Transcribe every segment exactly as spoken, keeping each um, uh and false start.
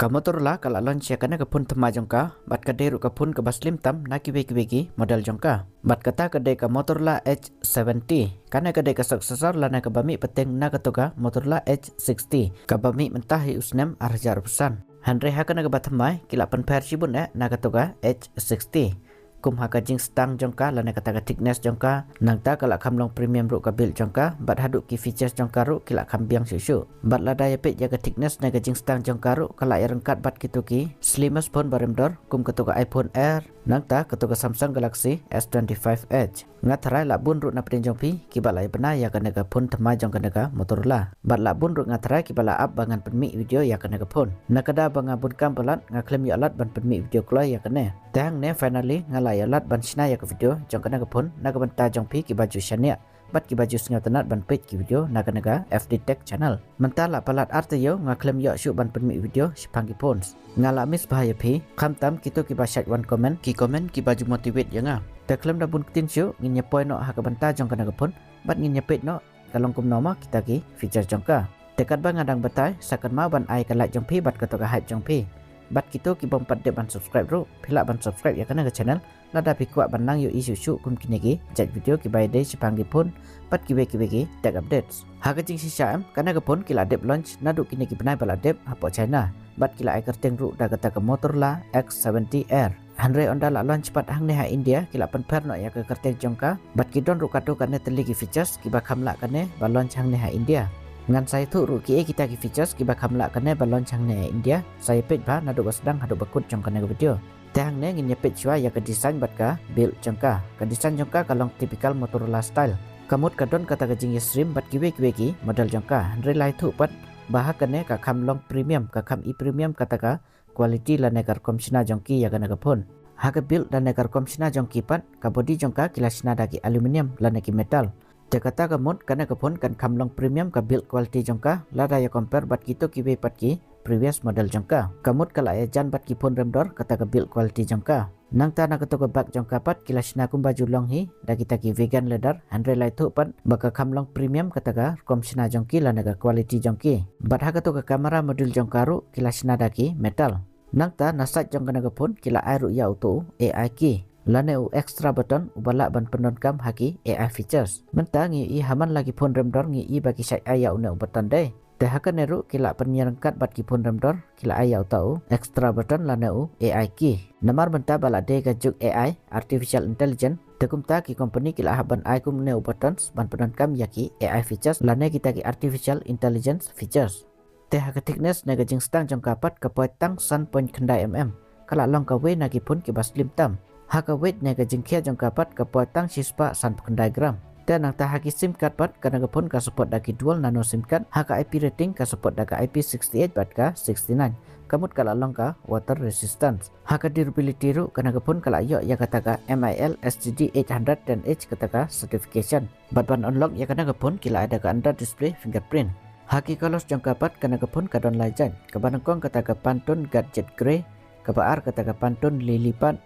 Ka Motorola ka la launch ïa kane ka phone thymmai jong ka, bad ka dei ruh ka phone kaba slim tam na kiwei kiwei ki model jong ka. Bad kata ka dei ka Motorola Edge seventy. Kane ka dei ka successor lane kaba mih pateng na kato ka Motorola Edge sixty, kaba mih mynta ha u snem ar hajar arphew san. Hynrei ha kane kaba thymmai ki la pynpher shibun eh na kato ka Edge sixty. Kum ha ka jingstang jong ka lane kata ka thickness jong ka, nangta ka la kham long premium ruh ka build jong ka, bad haduh ki features jong ka ruh ki la kham biang shuh shuh. Bad lada ïa peit ïa ka thickness ne ka jingstang jong ka ruh ka la ïa ryngkat bad kito ki slimmest phone ba rem dor, kum kato ka iPhone Air, nangta kato ka Samsung Galaxy S twenty-five Edge. Nga tharai lah bun ruh na pdeng jong phi kiba la ïa bna ïa kane ka phone thymmai jong kane ka Motorola. Bad lah bun ruh nga tharai kiba la ap ba ngan pynmih video ïa kane ka phone. Na ka daw ba nga bun kam palat nga khlem ïoh lad ban pynmih video kloi ïa kane. Te hangne finally nga la ïoh lad ban shna ïa ka video jong kane ka phone na ka bynta jong phi kiba ju shaniah bad kiba ju sngewtynnat ban peit ki video na kane ka F D Tech channel. Mynta la palat ar taïew nga khlem ïoh shuh ban pynmih video shaphang ki phones. Nga la miss bha ïa phi, khamtam kito kiba shait wan comment, ki comment kiba ju motivate ïa nga. Te khlem da bun ktien shuh, ngin ïa poi noh ha ka bynta jong kane ka phone, bad ngin ïa peit noh ka long kumno ma kita ki features jong ka. Te katba nga dang batai, sa kynmaw ban ai ka like jong phi bad kato ka hype jong phi. Bad kito ki bym pat dep ban subscribe ruh, phi lah ban subscribe ïa kane ka channel, lada phi kwah ban nang ïohi shuh shuh kum kine ki jait video kiba ïadei shaphang ki phone bad kiwei kiwei ki tech updates. Ha ka jingshisha em, kane ka phone ki la dep launch naduh kine ki bnai ba la dep hapoh China, bad ki la ai kyrteng ruh da kata ka Motorola X seventy Air. Hynrei ynda la launch pat hangne ha India, ki la pynpher noh ïa ka kyrteng jong ka, bad ki don ruh katto katne tylli ki features kiba kham lah kane ba launch hangne ha India. Ngan sa ïathuh ruh kiei kita ki features kiba kham lah kane ba launch hangne ha India, sa ïa peit bha naduh ba sdang haduh ba kut jong kane ka video. Te hangne ngin ïa peit shuwa ïa ka design bad ka build jong ka. Ka design jong ka ka long typical Motorola style. Ka mut ka don kata ka jingïasyriem bad kiwei kiwei ki model jong ka. Hynrei la ïathuh pat ba ha kane ka kham long premium, ka kham i premium kata ka quality lane ka rukom shna jong ki ïa kane ka phone. Ha ka build lane ka rukom shna jong ki pat, ka body jong ka ki la shna da ki aluminium lane ki metal. Te kata ka mut kane ka phone kan kham long premium ka build quality jong ka, lada ïa compare bad kito kiwei pat ki previous model jong ka. Ka mut ka la ïajan bad ki phone rem dor kata ka build quality jong ka. Nangta na kato ka back jong ka pat ki la shna kumba ju long hi da kita ki vegan leather, hynrei la ïathuh pat ba ka kham long premium kata ka rukom shna jong ki lane ka quality jong ki. Bad ha kato ka camera module jong ka ruh ki la shna da ki metal. Nangta na side jong kane ka phone ki la ai ruh ïa uto u A I key lane u extra button uba lah ban pyndonkam ha ki A I features. Mynta ngi ïohi ha man la ki phone rem dor ngi ïohi ba ki shait ai ïa une u button dei. Te ha kane ruh ki la pynïaryngkat bad ki phone rem dor, ki la ai ïa uta u extra button lane u A I key. Namar mynta ba la dei ka juk A I, artificial intelligence, te kumta ki company ki la hap ban ai kumne u buttons ban pyndonkam ïa ki A I features lane kita ki artificial intelligence features. Te ha ka thickness ne ka jingstang jong ka pat ka poi tang san point khyndai mm. Ka la long kawei na ki phone kiba slim tam. Ha ka weight ne ka jingkhia jong ka pat ka poi tang shispah sanphew khyndai gram. Te nangta ha ki SIM card pat kane ka phone ka support da ki dual nano SIM card, ha ka I P rating ka support da ka I P sixty-eight bad ka sixty-nine. Ka mut ka la long ka water resistance. Ha ka durability ruh kane ka phone ka la ïoh ïa kata ka M I L S T D eight hundred ten H kata ka certification. Bad ban unlock ïa kane ka phone ki la ai da ka under display fingerprint. Ha ki colors jong ka pat kane ka phone ka don lai jait. Kaba nyngkong kata ka Pantone Gadget Grey, kaba ar kata ka Pantone Lily Pad,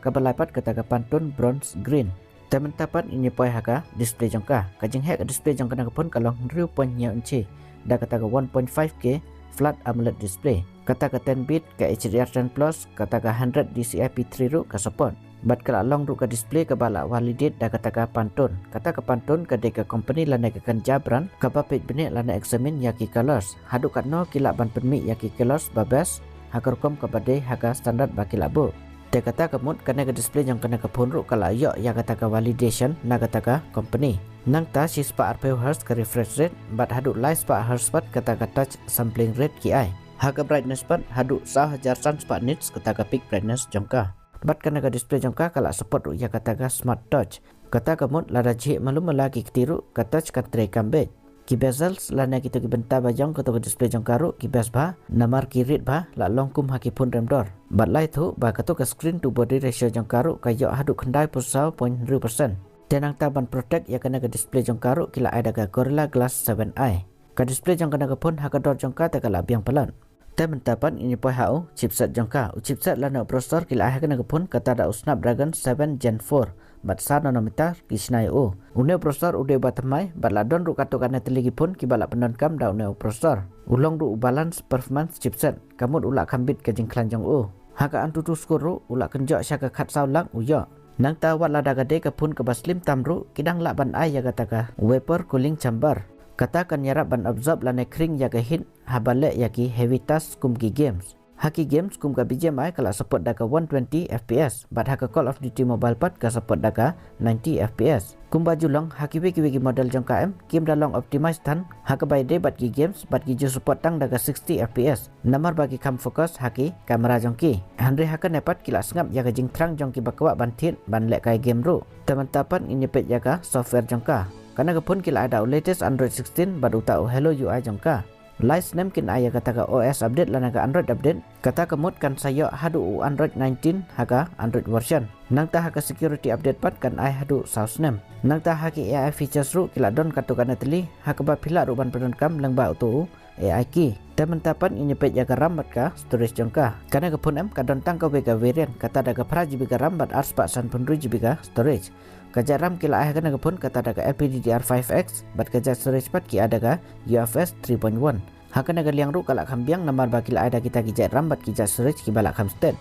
kaba lai pat kata ka Pantone Bronze Green. Te mynta pat ngin ïa poi ha ka display jong ka. Ka jingheh ka display jong kane ka phone ka long hynriew point hynñiew inchi da kata ka one point five K flat AMOLED display. Kata ka ten bit, ka H D R ten plus, kata ka hundred D C I P three ruh ka support. Bad ka la long ruh ka display kaba la validate da kata ka Pantone. Kata ka Pantone ka dei ka company lane ka kynja brand kaba peit bniah lane examine ïa ki colors. Haduh katno ki lah ban pynmih ïa ki colors ba best ha ka rukom kaba dei ha ka standard ba ki la buh. Te kata ka mut kane ka display jong kane ka phone ruh ka la ïoh ïa kata ka validation na kata ka company. Nangta shispah arphew hertz ka refresh rate bad haduh laispah hertz pat kata ka touch sampling rate ki ai. Ha ka brightness pat haduh saw hajar sanspah nits kata ka peak brightness jong ka. Bad kane ka display jong ka ka la support ruh ïa kata ka smart touch. Kata ka mut lada jhieh malu mala ki kti ruh ka touch kan trei kam beit. Ki bezels lane kito ki bynta ba jong kato ka display jong ka ruh ki best bha, namar ki rit bha, la long kum ha ki phone rem dor. Bad la ïathuh ba kato ka screen to body ratio jong ka ruh ka ïoh haduh khyndaiphew saw point hynriew percent. Te nangta ban protect ïa kane ka display jong ka ruh ki la ai da ka Gorilla Glass seven i. Ka display jong kane ka phone ha ka dor jong ka te ka la biang palat. Te mynta pat ngin ïa poi ha u chipset jong ka. U chipset lane u processor ki la ai ha kane ka phone kata da u Snapdragon seven Gen four. bad saw nanometer ki shna ïa u. Une u processor u dei uba thymmai bad la don ruh katto katne tylli ki phone kiba la pyndonkam da une u processor. U long ruh u balanced performance chipset, ka mut u la kham bit ka jingkhlaiñ jong u. Ha ka AnTuTu score ruh u la kynjoh sha ka khatsaw lak u ïoh. Nangta wat lada ka dei ka phone kaba slim tam ruh, ki dang lah ban ai ïa kata ka vapor cooling chamber. Kata kan ïarap ban absorb lane khring ïa ka heat haba leh ïa ki heavy task kum ki games. Ha ki games kum ka B G M I ka la support da ka one twenty F P S, bad ha ka Call of Duty Mobile pat ka support da ka ninety F P S. Kumba ju long ha kiwei kiwei ki model jong ka em, kim da long optimize than ha kaba ïadei bad ki games, bad ki ju support tang da ka sixty F P S. Namar ba ki kham focus ha ki camera jong ki. Hynrei ha kane pat ki la sngap ïa ka jingthrang jong kiba kwah ban thied ban lehkai game ruh. Te mynta pat ngin ïa peit ïa ka software jong ka. Kane ka phone ki la ai da u latest Android sixteen bad uta u Hello U I jong ka. Lai snem kin ai ïa kata ka O S update lane ka Android update. Kata ka mut kan sa ïoh haduh u Android nineteen ha ka Android version. Nangta ha ka security update pat kan ai haduh saw snem. Nangta ha ki A I features ruh ki la don katto katne tylli, ha kaba phi lah ruh ban pyndonkam lyngba uto u A I key. Te mynta pat ngin ïa peit ïa ka RAM bad ka storage jong ka. Kane ka phone em ka don tang kawei ka variant, kata da ka phra G B ka RAM bad arspah sanphew hynriew G B ka storage. Ka jait RAM ki la ai ha kane ka phone kata da ka L P D D R five X, bad ka jait storage pat ki ai da ka U F S three point one. Ha kane ka liang ruh ka la kham biang namar ba ki la ai da kita ki jait RAM bad ki jait storage kiba la kham stet.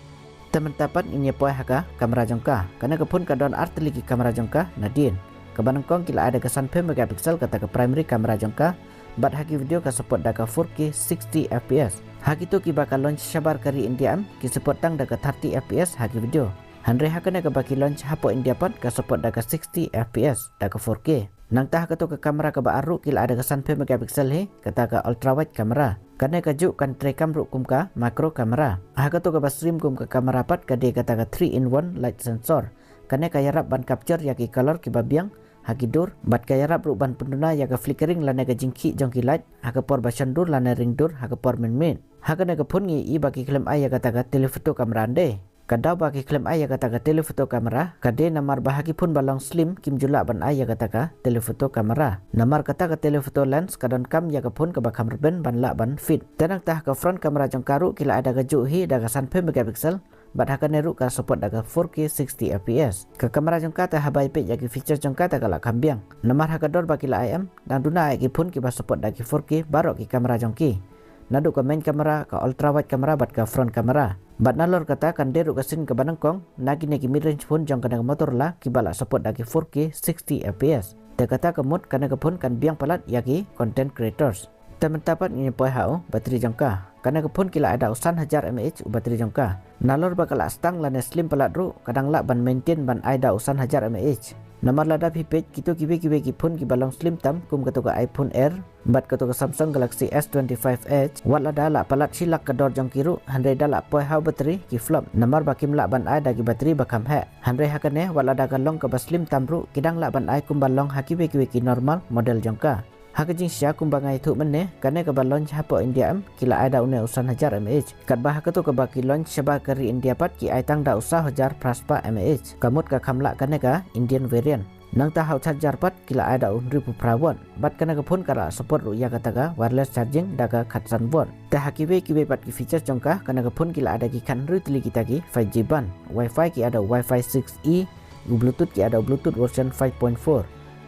Te mynta pat ngin ïa poi ha ka camera jong ka. Kane ka phone ka don ar tylli ki camera jong ka nadien. Kaba nyngkong ki la ai da ka sanphew megapixel kata ka primary camera jong ka. Bad ha ki video ka support da ka four K sixty F P S. Ha kito kiba ka launch shabar ka ri India em, ki support tang da ka thirty F P S ha ki video. Hynrei ha kane kaba ki launch hapoh India pat ka support da ka sixty F P S da ka four K. Nangta ha kato ka camera kaba ar ruh ki la ai da ka sanphew megapixel hi, kata ka ultra wide camera. Kane kajuh kan treikam ruh kum ka macro camera. Ha kato kaba stream kum ka camera pat ka dei kata ka three in one light sensor. Kane ka ïarap ban capture ïa ki color kiba biang ha ki dur, bad ka ïarap ruh ban pynduna ïa ka flickering lane ka jingkhih jong ki light ha ka por ba shon dur lane ring dur ha ka por mynmiet. Ha kane ka phone ngi i ba ki khlem ai ïa kata ka telephoto camera ym dei. Ka daw ba ki khlem ai ïa kata ka telephoto camera ka dei namar ba ha ki phone ba long slim kim ju lah ban ai ïa kata ka telephoto camera. Namar kata ka telephoto lens ka donkam ïa ka phone kaba kham rben ban lah ban fit. Te nangta ha ka front camera jong ka ruh ki la ai da kajuh hi da ka sanphew megapixel. Bad ha kane ruh ka support da ka four K sixty F P S. Ka camera jong ka te haba ïa peit ïa ki features jong ka te ka la kham biang. Namar ha ka dor ba ki la ai em, dang duna ïa ki phone kiba support da ki four K baroh ki camera jong ki. Naduh ka main camera, ka ultra wide camera bad ka front camera. Bad nalor kata kan dei ruh ka sien kaba nyngkong na kine ki mid range phone jong kane ka Motorola kiba la support da ki four K sixty F P S. Te kata ka mut kane ka phone kan biang palat ïa ki content creators. Te mynta pat ngin poi ha u battery jong ka. Kane ka phone ki la ai da u san hajar mAh u battery jong ka. Nalor ba ka la stang lane slim palat ruh ka dang lah ban maintain ban ai da u san hajar mAh. Namar lada phi peit kito kiwei kiwei ki phone kiba long slim tam kum kato ka iPhone Air bad kato ka Samsung Galaxy S twenty-five Edge, wat lada la palat shi lak ka dor jong ki ruh, hynrei da la poi ha u battery ki flop. Namar ba kim lah ban ai da ki battery ba kham heh. Hynrei ha kane wat lada ka long kaba slim tam ruh ki dang lah ban ai kumba long ha kiwei kiwei ki normal model jong ka. Ha ka jingshisha kumba nga ïathuh mynne, kane kaba launch hapoh India em ki la ai da une u san hajar mAh. Katba ha kato kaba ki launch shabar ka ri India pat ki ai tang da u saw hajar phra spah mAh. Ka mut ka kham lah kane ka Indian variant. Nangta ha u charger pat ki la ai da u hynriewphew phra watt. Bad kane ka phone ka la support ruh ïa kata ka wireless charging da ka khatsan watt. Te ha kiwei kiwei pat ki features jong ka, kane ka phone ki la ai da ki khathynriew tylli kita ki five G band. Wi-Fi ki ai da u Wi-Fi six E, u Bluetooth ki ai da u Bluetooth version five point four.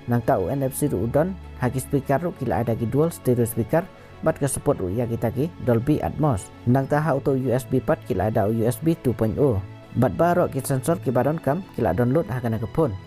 Nangta u N F C ruh u don, ha ki speaker ruh ki la ai da ki dual stereo speaker, bad ka support ruh ïa kita ki Dolby Atmos. Nangta ha uto u U S B pat ki la ai da u U S B two point oh. Bad baroh ki sensor kiba donkam ki la don lut ha kane ka phone.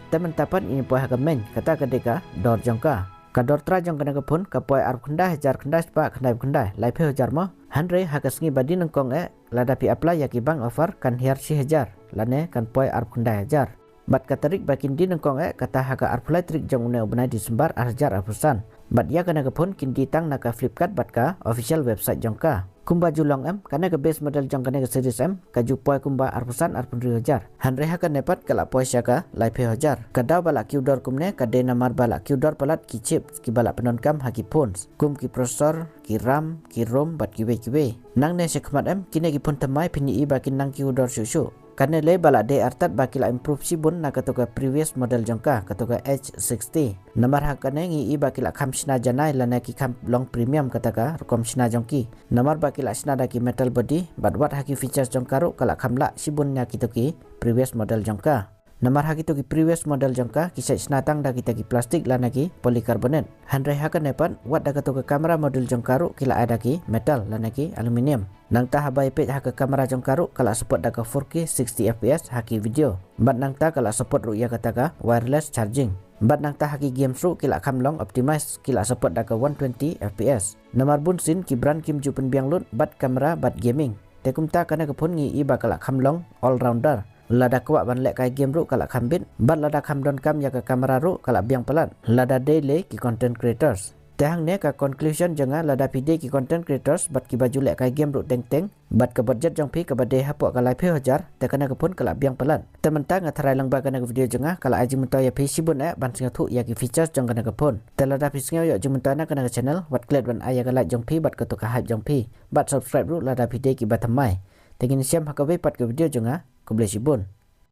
Te mynta pat ngin poi ha ka main, kata ka dei ka dor jong ka. Ka dor trai jong kane ka phone ka poi arphew khyndai hajar khyndai spah khyndaiphew khyndai, laiphew hajar mo. Hynrei ha ka sngi ba dei nyngkong eh, lada phi apply ïa ki bank offer kan hiar shi hajar, lane kan poi arphew khyndai hajar. Bad ka tarik ba kin dei nyngkong eh, kata ha ka arphew lai tarik jong une u bnai December ar hajar arphew san. Bad ïa kane ka phone kin dei tang na ka Flipkart bad ka official website jong ka. Kumba ju long em, kane ka base model jong kane ka series em ka ju poi kumba arphew san arphew hynriew hajar. Hynrei ha kane pat ka la poi sha ka laiphew hajar. Ka daw ba la kiew dor kumne ka dei namar ba la kiew dor palat ki chips kiba la pyndonkam ha ki phones, kum ki processor, ki RAM, ki ROM bad kiwei kiwei. Nangne shakhmat em, kine ki phone thymmai phin ïohi ba kin nang kiew dor shuh shuh. Kane lei ba la dei artat ba ki la improve shibun na kato ka previous model jong ka, kato ka H sixty. Namar ha kane ngi ïohi ba ki la kham shna janai lane ki kham long premium kata ka rukom shna jong ki. Namar ba ki la shna da ki metal body, bad wat ha ki features jong ka ruh ka la kham lah shibun na kito ki previous model jong ka. Namar ha kito ki previous model jong ka ki shait shna tang da kita ki plastic lane ki polycarbonate. Hynrei ha kane pat wat da kato ka camera module jong ka ruh ki la ai da ki metal lane ki aluminium. Nangta haba ïa peit ha ka camera jong ka ruh ka la support da ka four K sixty F P S ha ki video. Bad nangta ka la support ruh ïa kata ka wireless charging. Bad nangta ha ki games ruh ki la kham long optimize, ki la support da ka one twenty F P S. Namar bun sien ki brand kim ju pynbiang lut bad camera bad gaming. Te kumta kane ka phone ngi i ba ka la kham long all rounder. Lada kwah ban leh kai game ruh ka la kham bit, bad lada kham donkam ïa ka camera ruh ka la biang palat lada dei lei ki content creators. Te hangne ka conclusion jong nga, lada phi dei ki content creators bad kiba ju leh kai game ruh teng teng, bad ka budget jong phi kaba dei hapoh ka laiphew hajar, te kane ka phone ka la biang palat. Te mynta nga tharai lang ba kane ka video jong nga ka la ai jingmyntoi ïa phi shibun eh ban sngewthuh ïa ki features jong kane ka phone. Te lada phi sngew ïoh jingmyntoi na kane ka channel, wat klet ban ai ïa ka like jong phi bad kato ka hype jong phi, bad subscribe ruh lada phi dei kiba thymmai. Te ngin ïashem ha kawei pat ka video jong nga. Khublei shibun.